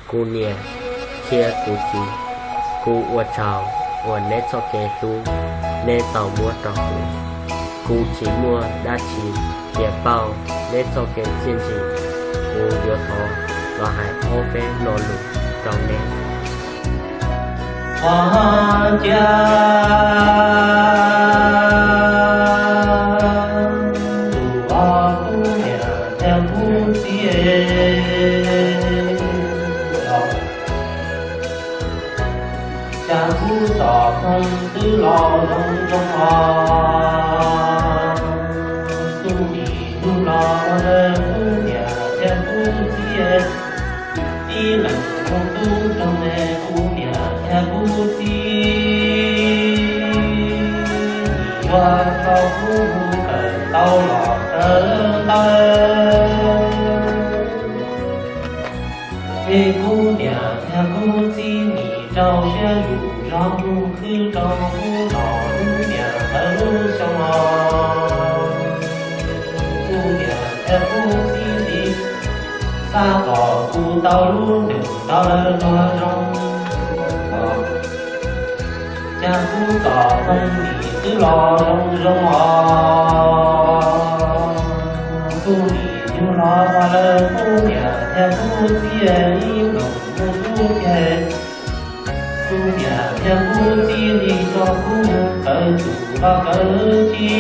Kuv niam thiab kuv txiv, kuv ua tsaug uas neb txoj kev hlub neb tau muab rau kuv. Kuv tsis muaj dab tsi piav pauj neb txoj kev txiaj ntsig, kuv yuav thov los hais ob peb lo lus rau neb. Ua cas tus ob tug niam thiab kuv txiv, cas kuv txoj hmoo twb los zoo zoo os. Tus nim hnub no ua rau kuv niam thiab kuv txiv ib leeg mus tub rog me, kuv niam thiab kuv txiv yuav tso kuv mus kawm tau los kawm ntawv. Es kuv niam thiab kuv txiv nim rau siab zus zog mus khwv rau kuv nom lub niam ntawd lub xyoo no. Kuv niam thiab kuv txiv li xav kom kuv tau lub neej rau lawv luag zoo. Cas kuv txoj hmoo nim twb los zoo zoo os. Kuv nim yug los ua rau kuv niam thiab kuv txiv ib leeg mus tub ces kuv niam thiab kuv txiv li tso kuv mus kawm tus los kawm ci.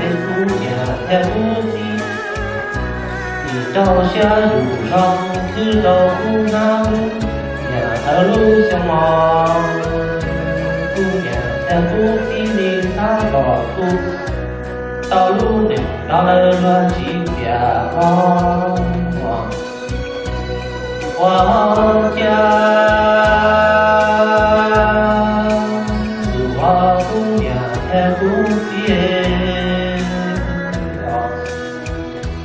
Es kuv niam thiab kuv txiv nim rau siab zus zog mus khwv rau kuv nom lub niam ntawd lub xyoo no. Kuv niam thiab kuv txiv li xav kom kuv tau lub neej rau lawv luag tsis txiam los. Ua cas tus ob tug niam thiab kuv txiv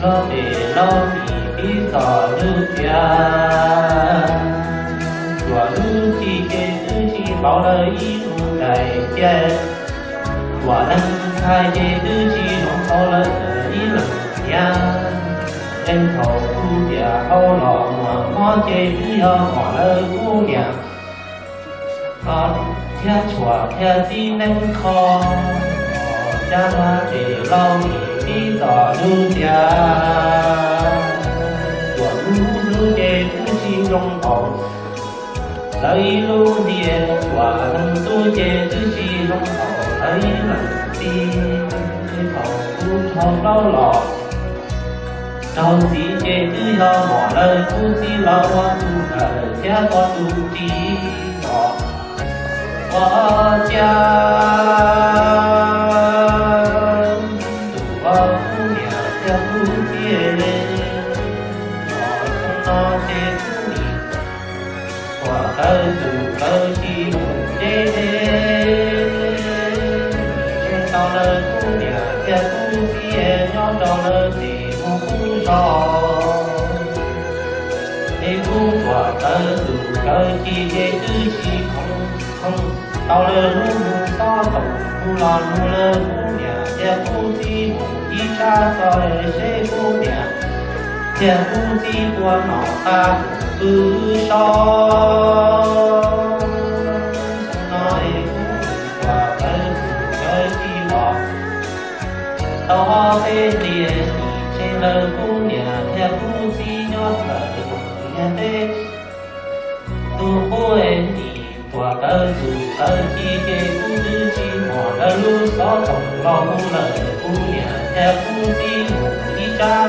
los pem laus nim pib txom lub tias, tsuam lub txim ces twb tsis npaum lawv ib mus daim tias, tsuam leej ntxhais ces twb tsis zoo tau lawv ib leeg niam. Es thaum kuv tiam hau los muaj mob ces twb yog muaj lawv kuv niam thiab tshuam thiab txiv neej kho. Cas mas pem laus nim pib txom lub tias, tsuam lub hnub ces twb tsis zoo npaum lawv ib lub hli, tsuam leej tub ces twb tsis zoo npaum lawv ib leeg txiv. Thaum kuv rho plaub los raug txiv ces twb yog muaj lawv kuv txiv los ua tus ntxhais thiab ua tus txiv os. Ua cas tus ob tug niam thiab kuv txiv, xyoo no ces kuv nim tuam kawm tus kawm ci mus deb deb, tseem tau lawv kuv niam thiab kuv txiv nyob rau lawv tsev mus kuv zos. Es kuv tuam kawm tus kawm ci ces twb tsis khoom tau lawv hnub mus xob toom mus los mus lawv kuv niam thiab kuv txiv mus ib sab txog seb kuv niam thiab kuv txiv puas noj qab pw so. Xyoo no es kuv tuam kawm tus kawm ci los tau ob peb hlis, nim tseem lawv kuv niam thiab kuv txiv nyob lawm niag teb. Tus qub es nim tuam kawm tus kawm ci ces kuv twb tsis muaj lawv lub xov toom los hu lawm kuv niam thiab kuv txiv mus ib sab